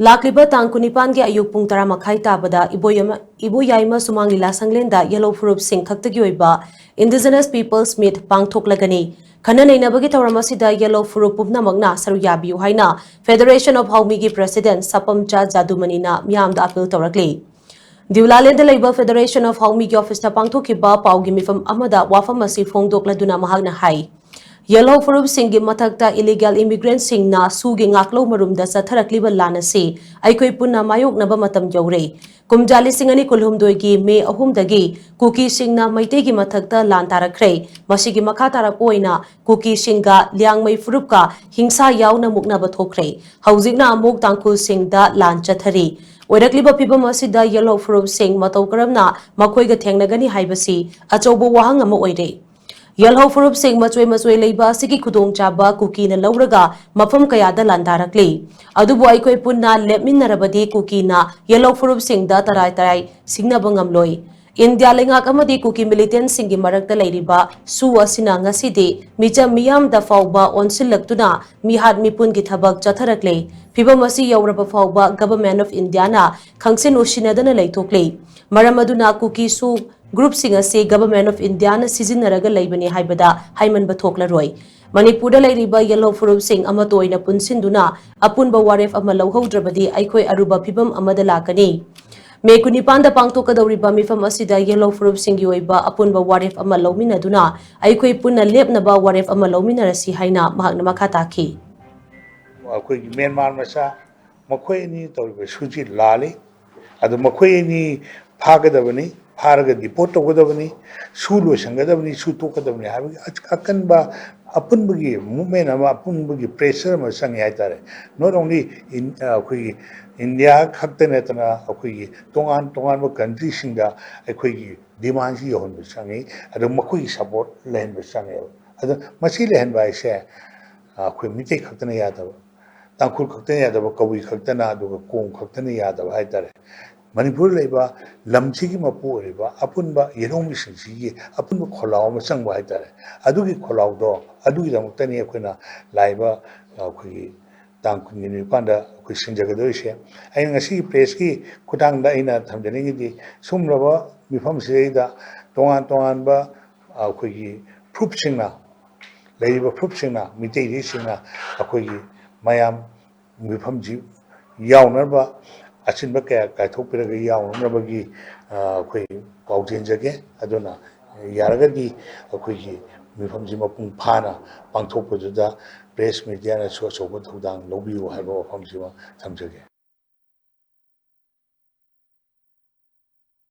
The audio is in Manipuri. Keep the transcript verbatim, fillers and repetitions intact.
ꯂꯥꯛꯂꯤꯕ ꯇꯥꯡ ꯀꯨꯟꯅꯤꯄꯥꯟꯒꯤ ꯑꯌꯨꯛ ꯄꯨꯡ ꯇꯔꯥ ꯃꯈꯥꯏ ꯇꯥꯕꯗ ꯏꯕꯣꯌꯥꯏꯃ, ꯏꯕꯣꯌꯥꯏꯃ ꯁꯨꯃꯥꯡ ꯂꯤꯂꯥ ꯁꯪꯂꯦꯟꯗ ꯌꯦꯜꯍꯧ ꯐꯨꯔꯨꯞꯁꯤꯡ ꯈꯛꯇꯒꯤ ꯑꯣꯏꯕ Indigenous People's Meet ꯄꯥꯡꯊꯣꯛꯂꯒꯅꯤ꯫ ꯈꯟꯅ ꯅꯩꯅꯕꯒꯤ ꯊꯧꯔꯝ ꯑꯁꯤꯗ ꯌꯦꯜꯍꯧ ꯐꯨꯔꯨꯞ ꯄꯨꯝꯅꯃꯛꯅ ꯁꯔꯨꯛ ꯌꯥꯕꯤꯌꯨ ꯍꯥꯏꯅ Federation of ꯍꯥꯎꯃꯤꯒꯤ President ꯁꯄꯝꯆꯥ ꯖꯥꯗꯨꯃꯅꯤꯅ ꯃꯤꯌꯥꯝꯗ appeal ꯇꯧꯔꯛꯂꯤ꯫ ꯗꯤꯎꯂꯥꯂꯦꯟꯗ ꯂꯩꯕ Federation of ꯍꯥꯎꯃꯤꯒꯤ officeꯇ ꯄꯥꯡꯊꯣꯛꯈꯤꯕ ꯄꯥꯎꯒꯤ ꯃꯤꯐꯝ ꯑꯃꯗ ꯋꯥꯐꯝ ꯑꯁꯤ ꯐꯣꯡꯗꯣꯛꯂꯗꯨꯅ ꯃꯍꯥꯛꯅ ꯍꯥꯏ, ꯌꯦꯜꯍꯧ ꯐꯨꯔꯨꯞꯁꯤꯡꯒꯤ ꯃꯊꯛꯇ illegal immigrantꯁꯤꯡꯅ ꯁꯨꯒꯤ ꯉꯥꯛꯂꯧ ꯃꯔꯨꯝꯗ ꯆꯠꯊꯔꯛꯂꯤꯕ ꯂꯥꯟ ꯑꯁꯤ ꯑꯩꯈꯣꯏ ꯄꯨꯟꯅ ꯃꯥꯌꯣꯛꯅꯕ ꯃꯇꯝ ꯌꯧꯔꯦ꯫ ꯀꯨꯝꯖꯥ ꯂꯤꯁꯤꯡ ꯑꯅꯤ ꯀꯨꯟꯍꯨꯝꯗꯣꯏꯒꯤ ꯃꯦ ꯑꯍꯨꯝꯗꯒꯤ ꯀꯨꯀꯤꯁꯤꯡꯅ ꯃꯩꯇꯩꯒꯤ ꯃꯊꯛꯇ ꯂꯥꯟ ꯇꯥꯔꯛꯈ꯭ꯔꯦ꯫ ꯃꯁꯤꯒꯤ ꯃꯈꯥ ꯇꯥꯔꯛꯄ ꯑꯣꯏꯅ ꯀꯨꯀꯤꯁꯤꯡꯒ ꯂꯤꯌꯥꯡꯃꯩ ꯐꯨꯔꯨꯞꯀ ꯍꯤꯡꯁꯥ ꯌꯥꯎꯅ ꯃꯨꯛꯅꯕ ꯊꯣꯛꯈ꯭ꯔꯦ꯫ ꯍꯧꯖꯤꯛꯅ ꯑꯃꯨꯛ ꯇꯥꯡꯈꯨꯜꯁꯤꯡꯗ ꯂꯥꯟ ꯆꯠꯊꯔꯤ꯫ ꯑꯣꯏꯔꯛꯂꯤꯕ ꯐꯤꯕꯝ ꯑꯁꯤꯗ ꯌꯦꯜꯍꯧ ꯐꯨꯔꯨꯞꯁꯤꯡ ꯃꯇꯧ ꯀꯔꯝꯅ ꯃꯈꯣꯏꯒ ꯊꯦꯡꯅꯒꯅꯤ ꯍꯥꯏꯕꯁꯤ ꯑꯆꯧꯕ ꯋꯥꯍꯪ ꯑꯃ ꯑꯣꯏꯔꯦ꯫ ꯌꯦꯜꯍꯧ ꯐꯨꯔꯨꯞꯁꯤꯡ ꯃꯆꯣꯏ ꯃꯆꯣꯏ ꯂꯩꯕ ꯑꯁꯤꯒꯤ ꯈꯨꯗꯣꯡꯆꯥꯕ ꯀꯨꯀꯤꯅ ꯂꯧꯔꯒ ꯃꯐꯝ ꯀꯌꯥꯗ ꯂꯥꯟꯗꯥꯔꯛꯂꯤ꯫ ꯑꯗꯨꯕꯨ ꯑꯩꯈꯣꯏ ꯄꯨꯟꯅ ꯂꯦꯞꯃꯤꯟꯅꯔꯕꯗꯤ ꯀꯨꯀꯤꯅ ꯌꯦꯜꯍꯧ ꯐꯨꯔꯨꯞꯁꯤꯡꯗ ꯇꯔꯥꯏ ꯇꯔꯥꯏ ꯁꯤꯡꯅꯕ ꯉꯝꯂꯣꯏ꯫ ꯏꯟꯗꯤꯌꯥ ꯂꯩꯉꯥꯛ ꯑꯃꯗꯤ ꯀꯨꯀꯤ militantꯁꯤꯡꯒꯤ ꯃꯔꯛꯇ ꯂꯩꯔꯤꯕ ꯁꯨ ꯑꯁꯤꯅ ꯉꯁꯤꯗꯤ ꯃꯤꯆꯝ ꯃꯤꯌꯥꯝꯗ ꯐꯥꯎꯕ ꯑꯣꯟꯁꯤꯜꯂꯛꯇꯨꯅ ꯃꯤꯍꯥꯠ ꯃꯤꯄꯨꯟꯒꯤ ꯊꯕꯛ ꯆꯠꯊꯔꯛꯂꯦ꯫ ꯐꯤꯕꯝ ꯑꯁꯤ ꯌꯧꯔꯕ ꯐꯥꯎꯕ Government of Indiaꯅ ꯈꯪꯁꯤꯟ ꯎꯁꯤꯟꯅꯗꯅ ꯂꯩꯊꯣꯛꯂꯤ꯫ ꯃꯔꯝ ꯑꯗꯨꯅ ꯀꯨꯀꯤ ꯁꯨ groupꯁꯤꯡ ꯑꯁꯤ Government of Indiaꯅ ꯁꯤꯖꯤꯟꯅꯔꯒ ꯂꯩꯕꯅꯤ ꯍꯥꯏꯕꯗ ꯍꯥꯏꯃꯟꯕ ꯊꯣꯛꯂꯔꯣꯏ꯫ ꯃꯅꯤꯄꯨꯔꯗ ꯂꯩꯔꯤꯕ ꯌꯦꯜꯍꯧ ꯐꯨꯔꯨꯞꯁꯤꯡ ꯑꯃꯠꯇ ꯑꯣꯏꯅ ꯄꯨꯟꯁꯤꯟꯗꯨꯅ ꯑꯄꯨꯟꯕ ꯋꯥꯔꯦꯞ ꯑꯃ ꯂꯧꯍꯧꯗ꯭ꯔꯕꯗꯤ ꯑꯩꯈꯣꯏ ꯑꯔꯨꯕ ꯐꯤꯕꯝ ꯑꯃꯗ ꯂꯥꯛꯀꯅꯤ꯫ ꯃꯦ ꯀꯨꯟꯅꯤꯄꯥꯟꯗ ꯄꯥꯡꯊꯣꯛꯀꯗꯧꯔꯤꯕ ꯃꯤꯐꯝ ꯑꯁꯤꯗ ꯌꯦꯜꯍꯧ ꯐꯨꯔꯨꯞꯁꯤꯡꯒꯤ ꯑꯣꯏꯕ ꯑꯄꯨꯟꯕ ꯋꯥꯔꯦꯞ ꯑꯃ ꯂꯧꯃꯤꯟꯅꯗꯨꯅ ꯑꯩꯈꯣꯏ ꯄꯨꯟꯅ ꯂꯦꯞꯅꯕ ꯋꯥꯔꯦꯞ ꯑꯃ ꯂꯧꯃꯤꯟꯅꯔꯁꯤ ꯍꯥꯏꯅ ꯃꯍꯥꯛꯅ ꯃꯈꯥ ꯇꯥꯈꯤ꯫ ꯑꯩꯈꯣꯏꯒꯤ ꯃ꯭ꯌꯥꯟꯃꯥꯔ ꯃꯆꯥ ꯃꯈꯣꯏ ꯑꯅꯤ ꯇꯧꯔꯤꯕ ꯁꯨꯁꯤ ꯂꯥꯜꯂꯤ꯫ ꯑꯗꯨ ꯃꯈꯣꯏ ꯑꯅꯤ ꯐꯥꯒꯗꯕꯅꯤ, ꯐꯥꯔꯒ deport ꯇꯧꯒꯗꯕꯅꯤ, ꯁꯨ ꯂꯣꯏꯁꯤꯟꯒꯗꯕꯅꯤ, ꯁꯨ ꯇꯣꯛꯀꯗꯕꯅꯤ ꯍꯥꯏꯕꯒꯤ ꯑꯀꯟꯕ ꯑꯄꯨꯟꯕꯒꯤ movement ꯑꯃ, ꯑꯄꯨꯟꯕꯒꯤ pressure ꯑꯃ ꯆꯪꯉꯦ ꯍꯥꯏꯇꯥꯔꯦ꯫ Not only in, ꯑꯩꯈꯣꯏꯒꯤ ꯏꯟꯗꯤꯌꯥ ꯈꯛꯇ ꯅꯠꯇꯅ ꯑꯩꯈꯣꯏꯒꯤ ꯇꯣꯉꯥꯟ ꯇꯣꯉꯥꯟꯕ countryꯁꯤꯡꯗ ꯑꯩꯈꯣꯏꯒꯤ demandꯁꯤ ꯌꯧꯍꯟꯕ ꯆꯪꯉꯤ, ꯑꯗꯨ ꯃꯈꯣꯏꯒꯤ support ꯂꯩꯍꯟꯕ ꯆꯪꯉꯦꯕ꯫ ꯑꯗꯣ ꯃꯁꯤ ꯂꯩꯍꯟꯕ ꯍꯥꯏꯁꯦ ꯑꯩꯈꯣꯏ ꯃꯤꯇꯩ ꯈꯛꯇꯅ ꯌꯥꯗꯕ, ꯇꯥꯡꯈꯨꯜ ꯈꯛꯇꯅ ꯌꯥꯗꯕ, ꯀꯕꯨꯏ ꯈꯛꯇꯅ, ꯑꯗꯨꯒ ꯀꯣꯝ ꯈꯛꯇꯅ ꯌꯥꯗꯕ ꯍꯥꯏꯇꯥꯔꯦ꯫ ꯃꯅꯤꯄꯨꯔꯗ ꯂꯩꯕ ꯂꯝꯁꯤꯒꯤ ꯃꯄꯨ ꯑꯣꯏꯔꯤꯕ ꯑꯄꯨꯟꯕ ꯌꯦꯜꯍꯧꯃꯤꯁꯤꯡꯁꯤꯒꯤ ꯑꯄꯨꯟꯕ ꯈꯣꯜꯂꯥꯎ ꯑꯃ ꯆꯪꯕ ꯍꯥꯏꯇꯥꯔꯦ꯫ ꯑꯗꯨꯒꯤ ꯈꯣꯜꯂꯥꯎꯗꯣ, ꯑꯗꯨꯒꯤꯗꯃꯛꯇꯅꯤ ꯑꯩꯈꯣꯏꯅ ꯂꯥꯛꯏꯕ ꯑꯩꯈꯣꯏꯒꯤ ꯇꯥꯡ ꯀꯨꯟꯒꯤ ꯅꯤꯄꯥꯟꯗ ꯑꯩꯈꯣꯏ ꯁꯤꯟꯖꯒꯗꯧꯔꯤꯁꯦ꯫ ꯑꯩꯅ ꯉꯁꯤꯒꯤ ꯄ꯭ꯔꯦꯁꯀꯤ ꯈꯨꯠꯊꯥꯡꯗ ꯑꯩꯅ ꯊꯝꯖꯅꯤꯡꯉꯤꯗꯤ, ꯁꯨꯝꯂꯕ ꯃꯤꯐꯝꯁꯤꯗꯩꯗ ꯇꯣꯉꯥꯟ ꯇꯣꯉꯥꯟꯕ ꯑꯩꯈꯣꯏꯒꯤ ꯐꯨꯔꯨꯞꯁꯤꯡꯅ, ꯂꯩꯔꯤꯕ ꯐꯨꯔꯨꯞꯁꯤꯡꯅ, ꯃꯤꯇꯩꯔꯤꯁꯤꯡꯅ ꯑꯩꯈꯣꯏꯒꯤ ꯃꯌꯥꯝ ꯃꯤꯐꯝꯁꯤ ꯌꯥꯎꯅꯅꯕ, ꯑꯁꯤꯟꯕ ꯀꯌꯥ ꯀꯥꯏꯊꯣꯛꯄꯤꯔꯒ ꯌꯥꯎꯅꯅꯕꯒꯤ ꯑꯩꯈꯣꯏ ꯄꯥꯎꯖꯦꯟꯖꯒꯦ꯫ ꯑꯗꯨꯅ ꯌꯥꯔꯒꯗꯤ ꯑꯩꯈꯣꯏꯒꯤ ꯃꯤꯐꯝꯁꯤ ꯃꯄꯨꯡ ꯐꯥꯅ ꯄꯥꯡꯊꯣꯛꯄꯗꯨꯗ ꯄ꯭ꯔꯦꯁ ꯃꯦꯗꯤꯌꯥꯅꯁꯨ ꯑꯆꯧꯕ ꯊꯧꯗꯥꯡ ꯂꯧꯕꯤꯌꯨ ꯍꯥꯏꯕ ꯋꯥꯐꯝꯁꯤꯃ ꯊꯝꯖꯒꯦ꯫